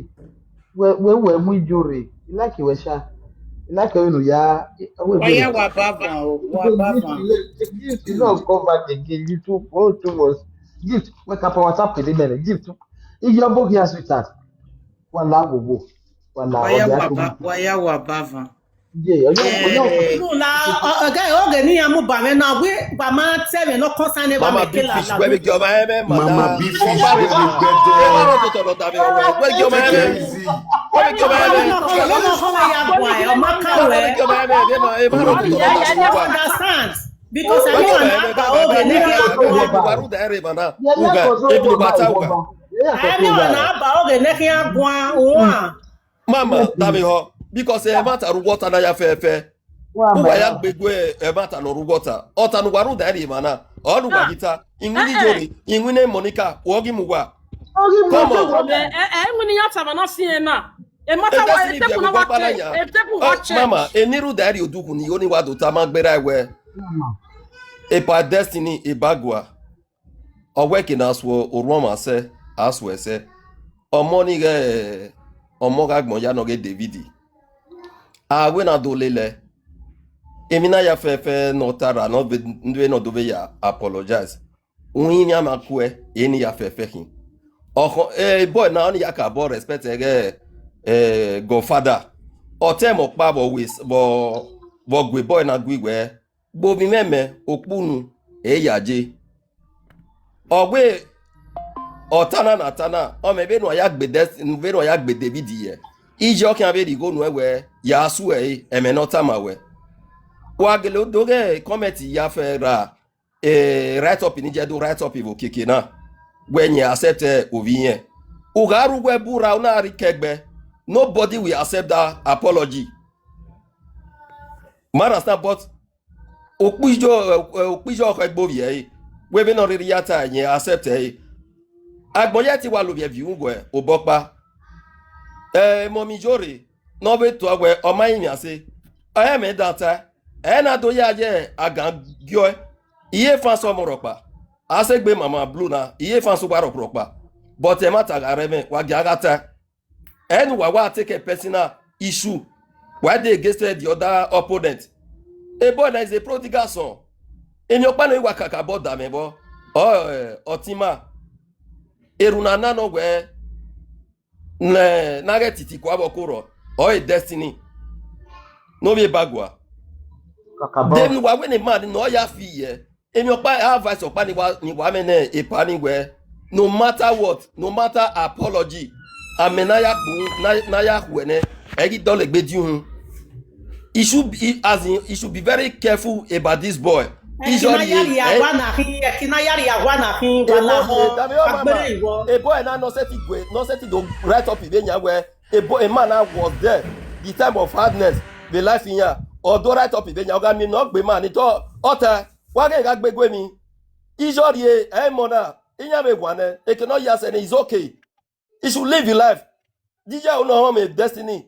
Wẹ wẹ wẹ mu ijo re. I like wẹ sha. I like wẹ no ya. Wa ya wa bavan o, wa bavan. Gift no come back again. You too, oh, too much. Gift. Wake up our tap today, man. Gift. Iye ọbọ ghi a sweetheart. Wa la wowo. Wa la wa ya wa ba, wa ya wa bavan. Ye, oyo, oyo. No, na, oge, oge ni ya mu ba mwẹ na, we ba ma tẹ mwẹ no concern ba mẹ ke la. Wẹ be gi ọmwa ẹmwẹ, mama. Mama big fish, wẹ be gbẹdẹ. Ẹ wa rọ totọ nọ da mwẹ ọwẹ. Wẹ gi ọmwa ẹmwẹ. Wẹ be gi ọmwa ẹmwẹ. Ọmọ ka wẹ. Wẹ be gi ọmwa ẹmwẹ. Ẹ ma, ẹ ma rọ totọ nọ da mwẹ ọwẹ. Understand? Because I know na ba oge ne khian guan. Uga, ebi ba ta uga. I know na ba oge ne khian guan, uan. Mama, da mwẹ họ, because ẹ ma ta ru water na ya fẹfẹ. Uwa ya gbe gue ẹ ma ta nọ ru water. Ọ ta ne uwa rhunmwuda rhie emwa na. Ọ ne uwa ghi ta, iwinna Iyore, iwinna Monica, ọ ghi mu uwa. Come on. Ẹ, ẹ, iwinna ya ta ma na si ẹn na. E ma ta wa, e teku na wa change. E teku wa change. Mama, eni rhunmwuda rhie odukhunmwu ni, ọ ni wa do ta ma gberra wẹ. Epa Destiny Ebagua. Ọ wẹ ke na suo orhuọnmwa sẹ, a suẹ sẹ. Ọmọ ni ghẹ, ọmọ gha gbọn ya nọ ghe David. A wẹ na do lele. Emwi na ya fẹfẹ ne ọ ta ra, ne ọ vbe, ne ọ do vbe ya apologize. Uhin ne a ma kuẹ, eni ya fẹfẹ khin. Ọkhọ, eh, boy na, ọ ni ya ka bọ respect ẹghẹ, eh, godfather. Ọ te mẹ ọkpa vbe ọ we, vbe ọ, vbe ọ gue boy na gui wẹ, gbe ovbi mwẹ mẹ, okpunu, e ya je. Ọ wẹ, ọ ta na, na ta na, ọ mẹ vbene uwa ya gbe Dest-, vbene uwa ya gbe David yẹ. Iye ọ khian vbe rhie igho nuẹn wẹ, ya su ẹre, ẹmwẹ ne ọ tama wẹ. Wa gele do ghe comment ya fẹ ra, eh, write up ni je do write up vbe okiekie na. Wẹ yẹn accept, eh, ovbi irẹn. U gha rre uwu ẹbu ra, u na rre ikẹgbẹ. Nobody will accept that apology. Ma understand, but okpijọ, eh, okpijọ ọkhọ egbe ovbi ẹre, wẹ vbene ọ rhirhi ya ta yẹn accept ẹre. Agbọn ya te wa lovbiẹ viọ uwẹ obọ ọkpa. Eh, Mọmi Iyore, ne ọ vbe tuẹ wẹ ọ ma rinmwian sẹ. Ẹ mẹ dan ta, ẹ na do ya ye agan giọ. Iye fans ọmọ rhọkpa. A sẹ egbe Mama Blue na, iye fans uwa rhọkpa. But ẹmwata gha rre ẹmwẹ, wa gia gha ta. Ẹ ne uwa wa take a personal issue. Wa dey against the other opponent. A boy na is a prodigal son. Emwi ọkpa ne wa kakabọ da mwẹ vbọ. Ọ, eh, ọ tima. Erhunmwu na nọ wẹ, ne, na ghẹ titi kua vbe ọkorhọ, ọ e Destiny. Ne ovbi Ebagua. Kakabọ. Dem ne uwa wẹ ne ma ne ọ ya fi yẹ. Emwi ọkpa, advice ọkpa ni wa, ni wa mwẹ ne epa ni wẹ, no matter what, no matter apology, amẹ na ya kpu, na, na ya khuẹ nẹ, ẹ ghi dọlegbe di uhun. He should be, as in, he should be very careful about this boy. Ẹ, Iyore, ẹ, na ya rhie awa na khin, ẹ, na ya rhie awa na khin, wa na họn, agbere iwọ. A boy na nọ sẹtin gue, nọ sẹtin do write up vbe yan wẹ, a boy, a man na was there the time of hardness, vbe life iran, ọ do write up vbe yan, ọ gha miẹn ne ọ gbe man ni tọ, ọ ta, wa ghẹ gha gbe gue emwi. Iyore, ẹ mọ na, iran vbe wan nẹ, eke ne ọ ya sẹ nẹ, is okay. He should live his life. Iye unu ọmọ Destiny,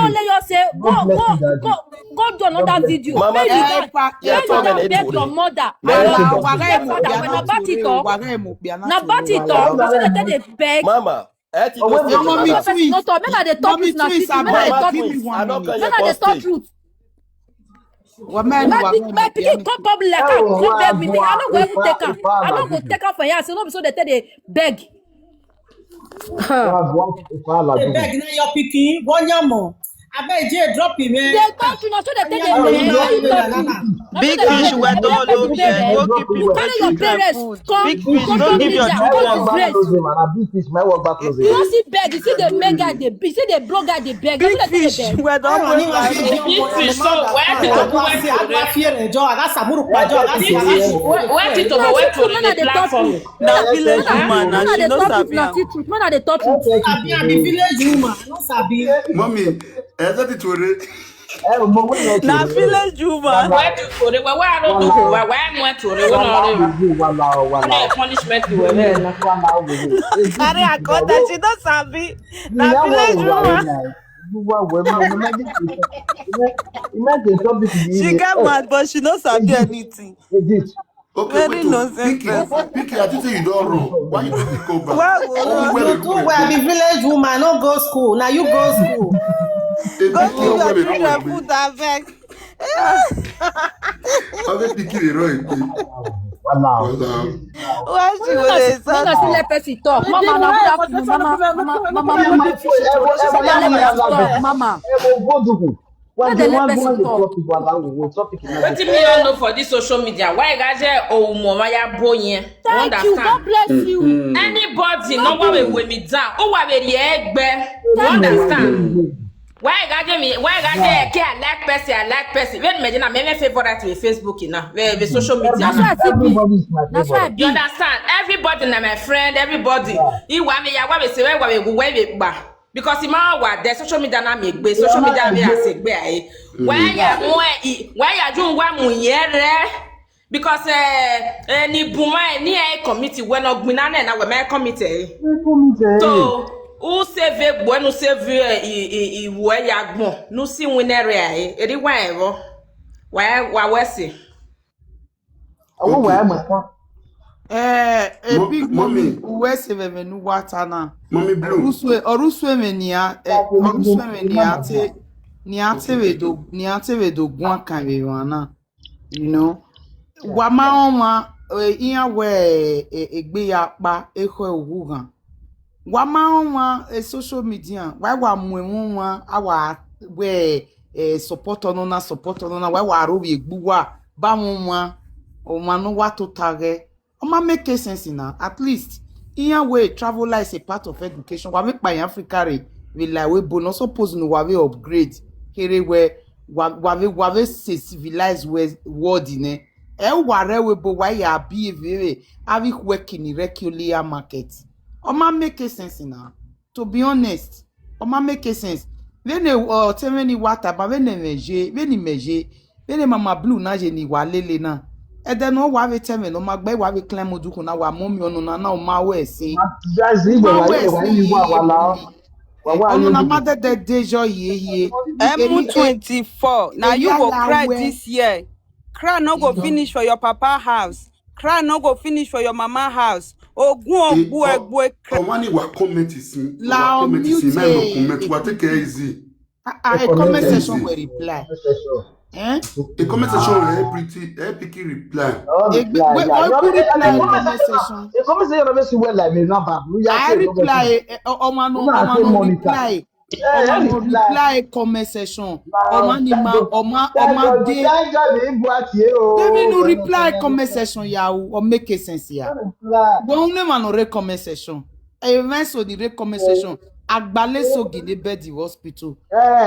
Only you say, go, go, go, go do another video. Mama, where you, where you go beg your mother and your father when na batito, na batito, so they take dey beg. Mama, no talk, make I dey talk truth, na secret. Make I dey talk truth. My pikin come public like that, come beg me. Me, I no go even take am. I no go take am for here. Say no be so they take dey beg. Dey beg na your pikin, one yam. Abeg, Jay, drop him, eh. They talk to, na so they take dey beg. Big fish, well done, love you. Go give people children food. Big fish, don't give your children food. Big fish, well done. Big fish, well done. Big fish, so where the where the platform? Na village woman, na she no sabi am. Una dey talk truth. Una dey talk truth. Mommy, ẹ tẹ́tí tòrè. Na village woman. Where do tòrè? Where, where I no do? Where, where I no tòrè? Where no? Where punishment you were there na? Carry her come that she no sabi. Na village woman. She get mouth, but she no sabi anything. Okay, very nonsense person. Pinky, I think say you don wrong. Why you dey come back? Well, you too well be village woman, no go school. Now you go school. Go give your children food, abeg. How the Pinky dey run again? Why she go dey insult? Una still let person talk. Mama, na good afternoon, mama, mama, mama, mama. Una still let person talk, mama. Wetin me wan know for this social media? Why you guys say, oh, mama, ya bo yen? Thank you. God bless you. Anybody no wa we we me down. Who wa we lie egbe? You understand? Why you guys say me? Why you guys say, okay, I like person, I like person? When me na me, me favorite with Facebook now, with, with social media. That's why I see be. That's why I be. You understand? Everybody na my friend. Everybody. Iwa me ya wa we say, where wa we go, where we ba. Because ima wa there, social media na mi egbe, social media mi a sẹ egbe ae. Wẹ ya mu, wẹ ya ju wa mu yẹn rẹ. Because eh, eh, ni bun ma ni e commit wẹ ne ọ gbinna nẹ na wẹ ma commit ẹre. So, u save egbe ne u save eh, i i i wẹ ya gbọn, ne u si winna rẹ ae. Eri wa ẹvbo. Wa wa wẹ se. Awo wa ma ta. Eh, a big mommy, uwẹ se vbe ẹmwẹ ne uwa ta na. Mommy Blue. Ọrusu, ọrusu ẹmwẹ nia, eh, ọrusu ẹmwẹ nia te, nia te vbe do, nia te vbe do guan kan vbe emwa na. You know, wa ma rẹn ọmwa, eh, iran wẹ, eh, egbe ya kpa ekhọe ughughan. Wa ma rẹn ọmwa, eh, social media, wa wa mu ẹmwẹ ọmwa, a wa wẹ, eh, support ọnọna, support ọnọna, wa wa ro vbe egbe uwa, ba mwẹ ọmwa, ọmwa ne uwa tota ghẹ. Ọ ma make sense na, at least, iran wẹ travel is a part of education, wa vbe kpa yan Africa rre, vbe la ẹvbo ebo, no suppose ne uwa vbe upgrade, kherhe wẹ, wa, wa vbe, wa vbe se civilized we-, world nẹ. Ẹ uwa rre ẹvbo ebo, wa ya bi eve vbe, avbe ikhuẹki ni rre ẹki Oliya market. Ọ ma make sense na. To be honest, ọ ma make sense. Vbene ọtẹn mwẹ ni wa tama, vbene ẹmwẹ ye, vbene imẹ ye, vbene Mama Blue na ye ni wa lele na. Ẹdẹ ne ọ wa vbe ta ẹmwẹ ne ọ ma gbe, wa vbe climb odukhunmwu na, wa mu ọmiọn ọnọna na, ọ ma ru ẹse. Ọ ma ru ẹse. Ọnọna ma dẹdẹ de yọ hiehie. Emu twenty-four. Now you go cry this year. Cry no go finish for your papa house. Cry no go finish for your mama house. Ogun ogbu egbu cry. Ọmọ ni wa comment sin. La comment sin, unmute. Wa take it easy. Ah, ah, a comment section will reply. Eh? A comment section, eh, pretty, eh, picky reply. Oh, egbe reply, we, yeah. We could reply a comment section. A comment section no be see well like me number. I reply, eh, ọma no, ọma no reply. Ọma no reply comment section. Ọma ni ma, ọma, ọma de. Dem no reply comment section ya o, or make a sense ya. But unu ma no re comment section. Event so ni re comment section. Agbale so gi ne bed hospital.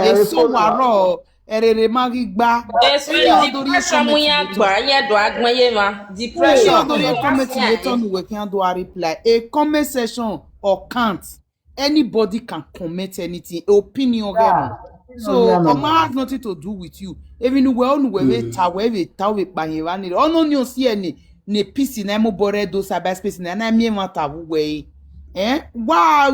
Eso wa rọ, ẹrere ma ghi gba. Eso depression mu ya gba, iye do agbọn ye ma. Depression. Iye do ye comment ye tọ nu we khian do a reply. A comment section or can't. Anybody can comment anything, opinion ghẹ nọ. So, ọma has nothing to do with you. Emwi ne uwẹ, unu wẹ vbe ta, wẹ vbe ta, wẹ kpa yẹn vba ni. Ọnọ ni osi ẹne, ne peace na mu bọrẹ do cyber space na, na miẹn emwa ta vbe uwẹ. Eh? Wa,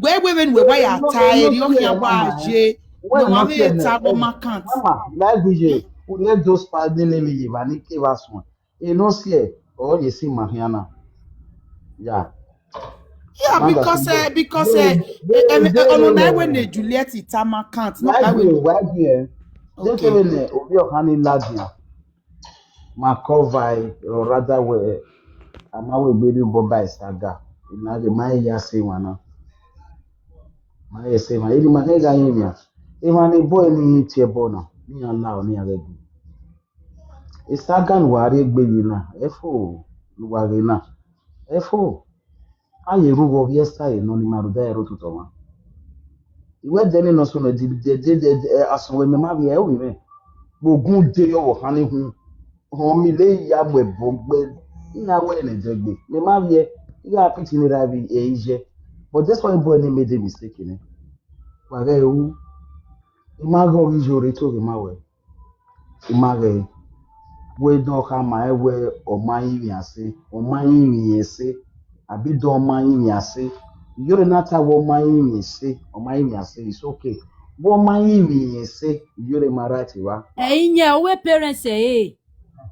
wẹ wẹ vbe nu wẹ wa ya ta, eri ọ khian wa ye. Wẹ wa vbe ta, wẹ ma can't. Mama, like we ye, we let those pa ni ne mi ye ba ni ke va suẹn. Eno siẹ, ọ ye si ma khian na. Ya. Yeah, because, eh, because, eh, eh, eh, eh, ọnọ na wẹ ne Juliet tama can't, no, I will. Why be, eh? They say when, eh, Obi Ọkhan ni ladian. Ma cover, or rather, we, ama we gbe ni bo ba isaga. Ina ge ma ya se wana. Ma ya se ma, ili ma he ga yin ya. E ma ni bo ni tie bo na. Ni ya la, ni ya ghe. Isaga ne uwa rhie egbe yi na, ẹfo ne uwa ghe na, ẹfo. A ye ru vbe ọ ghi ẹsa ye nọ ni ma rhunmwuda ẹre ototọ mwa. Iwẹ dẹ ne nọ sunu ẹdẹ, asọn wẹ mẹ ma vbiẹ ovbi mwẹ. Vbe ogun de yọ vbe ọkhan ni hun. Họn mi le ya mu ẹbọ gbe, I na wẹ ne ẹdẹgbe. Mẹ ma vbiẹ, I gha pity ne ra vbe ẹ i yẹ. But that's why boy ne made a mistake nẹ. Wa ghẹ ru, I ma ghẹ ọghe Iyore to ghe ma wẹ. I ma ghẹ, wẹ dọ khama ẹn wẹ ọ ma rinmwian ẹse, ọ ma rinmwian ẹse, abi dọ ọ ma rinmwian ẹse. Iyore na ta wẹ ọ ma rinmwian ẹse, ọ ma rinmwian ẹse, it's okay. Wẹ ọ ma rinmwian ẹse, Iyore ma right evba. Ẹyin yẹn, uwẹ parents ẹre.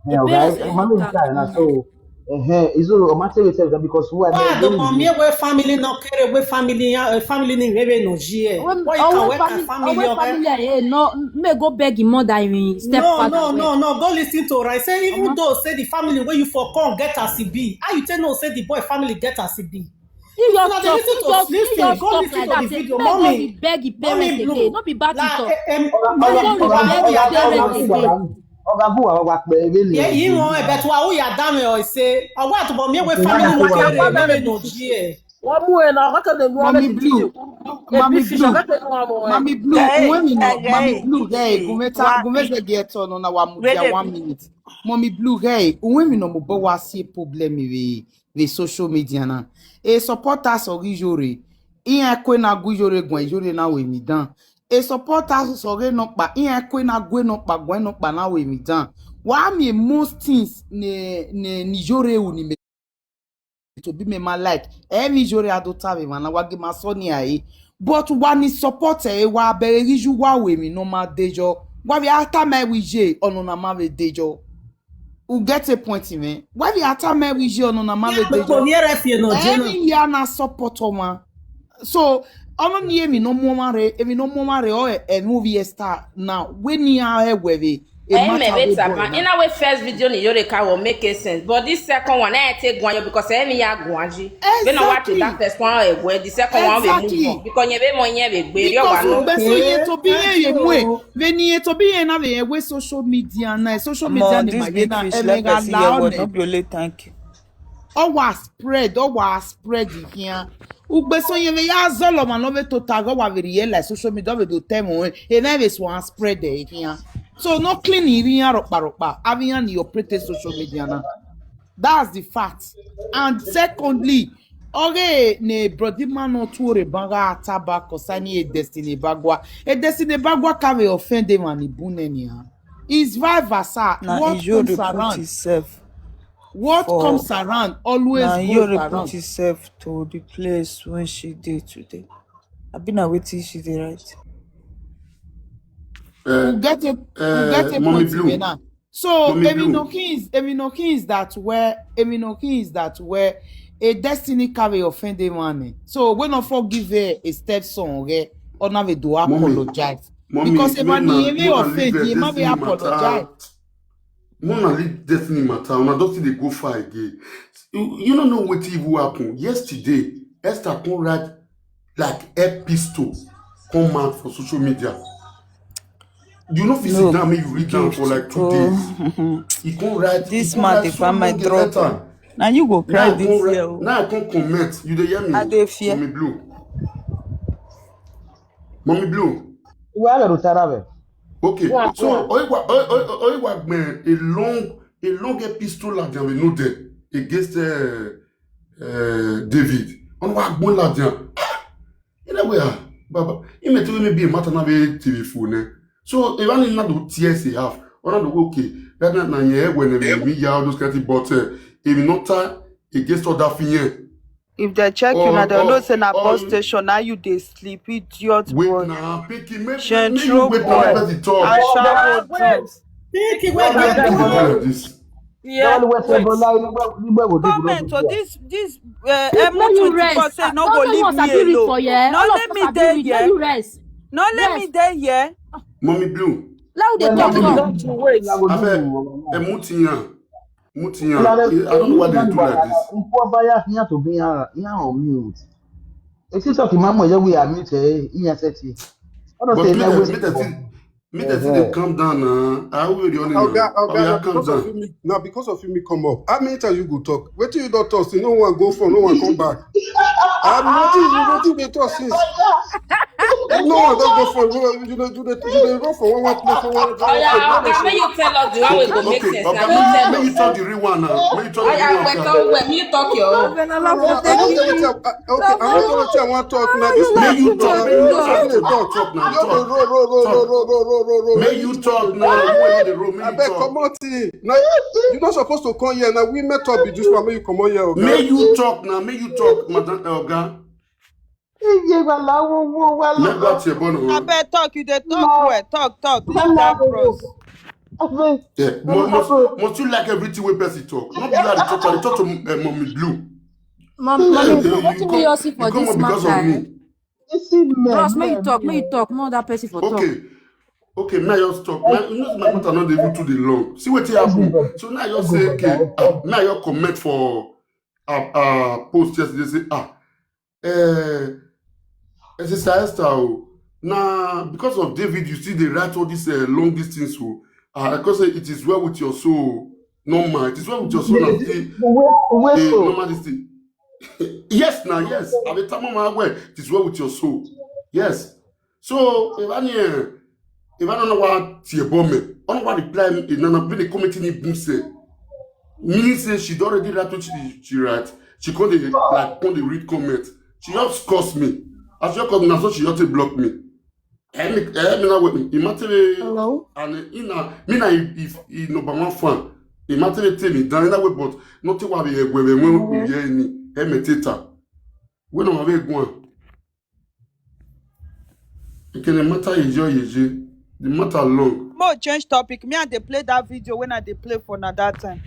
Ẹhẹn, ọga, parents ẹre, ma mi ta na so. Ẹhẹn, izo, ọ ma te vbe tell them because who are they? Wa do ma miẹn wẹ family nọ kere wẹ family ya, eh, family ni vbe vbe nọ yi ẹ. Wẹ, wẹ ka wẹ ka family ọghe family ẹ, no, me go beg him mother, him stepfather. No, no, no, no, go listen to her. I say, even though say the family where you for come get as e be, how you take know say the boy family get as e be? If you talk, if you talk like that, say, no be beg him parents again. No be bad to talk. No be beg him parents again. Ọga bu wa wa kpẹ vbe ni. Ye, I wọn, but wa u ya da mwẹ ọ say, ọ wa tobọ miẹn wẹ family nọ kere vbe vbe nọ yi ẹ. Wọ́n mú ẹ náà, kọ́kẹ́ lè mú ọmọ Mami Blue, Mami Blue, Mami Blue, uwẹ mi nọ, Mami Blue, hey, gunmeta, gunmezẹ gi ẹtọ nọ na wa mu dia one minute. Mami Blue, hey, uwẹ mi nọ mo bọ wa si problem vbe, vbe social media na. E supporters ọghe Iyore, iran kue na gu Iyore guan, Iyore na wẹ emwi dan. E supporters ọghe nọkpa, iran kue na gu nọkpa guan, nọkpa na wẹ emwi dan. Wa miẹn most things ne, ne, ne Iyore ru ni mẹ to be me ma like. Emwi Iyore a do ta vbe emwa na, wa gi ma sọ ni a re. But wa ni support ẹre, wa bẹghe ghi yu wa ru emwi ne ọ ma de yọ. Wa vbe a tama ẹre wẹ iye, ọnọ na ma vbe de yọ. U get a point, man. Wa vbe a tama ẹre wẹ iye, ọnọ na ma vbe de yọ. Kpokpo ni ẹre fi nọ je na. Emwi ya na support ọmwa. So, ọnọ ni emwi ne ọ mu ọmwa rre, emwi ne ọ mu ọmwa rre, ọ ẹmwẹ ovbi Esther na, wẹ ne iran rẹn wẹ vbe, e ma ta vbe tama, boy na. Ina wẹ first video ni Iyore ka wọ make sense, but this second one, ẹ te guan yọ because emwi ya guan yi. Vbene ọ wa te that first one, ẹ wẹ, the second one vbe move on. Because yẹn vbe mọ yẹn vbe gbe, yọ wa nọ. Because ugbeso yẹn to be yẹn ye mu e, vbene yẹn to be yẹn na vbe yẹn wẹ social media na, social media ni ma ye na, ẹmwẹ gha la ọ nẹ. No be only thank you. Ọ wa spread, ọ wa spread khian. Ugbeso yẹn vbe ya zọlọ ọmwa ne ọ vbe tota ghe, ọ wa vbe rhie la social media, ọ vbe do ta ẹmwẹ ọnrẹn, emwa vbe suẹn spread ẹre khian. So, no clean ivbi iran rọkpa rọkpa, avbe iran ni operate social media na. That's the fact. And secondly, ọghe ne brother man no tuorre ban gha ta ba concerning e Destiny Ebagua. E Destiny Ebagua ka vbe offend emwa ni bun nẹ nian. It's vice versa. What comes around, what comes around always goes around. Na Iyore put himself to the place when she dey today. Abi na wetin she dey write. We get a, we get a point here now. So, Emi no kin is, Emi no kin is that where, Emi no kin is that where e Destiny ka vbe offend emwa nẹ. So, we no forgive her, e stepson ghe, ọ na vbe do apologize. Mommy, because emwa ni ẹ vbe offend, emwa vbe apologize. Una leave Destiny matter, una don still dey go far again. You, you no know wetin even happen. Yesterday, Esther come write like epistle come out for social media. You no fit sit down make you read am for like two days. He come write, this man dey find my trouble. Na you go cry this year o. Now I come comment. You dey hear me? I dey fear. Mommy Blue. Mommy Blue. Wa lẹ ro tara vẹ. Okay, so Oyiwa, Oyiwa gbẹn a long, a long epistle ladian vbe node against uh, uh, David. Ọna wa gbẹn ladian. Ah, you know where, Baba. He meant to maybe a matter na be T V phone. So if I need not do T S A half, or not okay, that na na ye when we ya all those kind of thing, but uh, if not time against all that thing. If they check you now, they'll know say na bus station. Now you dey sleep, idiot boy. Wait now, Pinky, make, make you wait now, let the talk. Ashawo dress. Pinky, wait, wait, wait. This. Yeah, wait. Comment to this, this uh, Emu twenty-four say no go leave me alone. No let me dey here. No let me dey here. Mommy Blue. Let me talk. Wait. Abeg, Emu tiyan. Mutiyan, I don't know why they do like this. Nkwo bias, you have to be, uh, you know, mute. It's just okay, mama, yeah, we are mute, eh, in your setting. But me, me, me, they still, me, they still dey calm down now. I will be on. Oga, Oga, calm down. Now because of you, me come up. How many times you go talk? Wait till you don't talk. See, no one go for, no one come back. I'm nothing, you nothing dey talk since. No one don go for, you know, you dey, you dey run for one, one place, for one, one place. Oya, Oga, make you tell us the one wey go make sense. Make you talk the real one now. Make you talk the real one. Oya, make you talk your own. Okay, I want to tell you what I want to talk now. This make you talk. Make you talk. Talk now. Talk. Make you talk now. You wey dey roll, make you talk. Abeg, comot. Now, you not supposed to come here. Now, we met up with this one. Make you come on here, Oga. Make you talk now. Make you talk, Madam Oga. Iye wa la wo wo wa la. Let that your bono. Abeg talk, you dey talk well. Talk, talk. Leave that bros. Yeah, must, must you like everything wey person talk? Not be like the talk, I dey talk to uh, Mommy Blue. Mommy, wetin me you see for this matter? Bros, make you talk, make you talk, no other person for talk. Okay. Okay, may I just talk? My, you know, my matter not even too dey long. See what happen. So now you say, okay, uh, now you comment for uh, uh, post yesterday. Say, ah, uh, Sister Esther, oh, now because of David, you see they write all these uh, long these things. So, uh, I can say it is well with your soul. Normal, it is well with your soul. Now, the, the normal this thing. Yes, now, yes. I will tell my way. It is well with your soul. Yes. So, if I need, if I don't know what tie bomb, I don't want reply. Nana been a comment in boom say. Meaning say she already write what she, she write. She come dey like come dey read comment. She just curse me. As she curse me, now so she just block me. Eh, me, eh, me na wait me. Imagine. Hello? And uh, ina, me na if, if, if number one fan. Imagine tell me down in that way, but nothing wa be egwe when we hear any. Eh, me teta. When am I going? It can matter yeje yeje. The matter long. Mo change topic. Me I dey play that video when I dey play for na that time.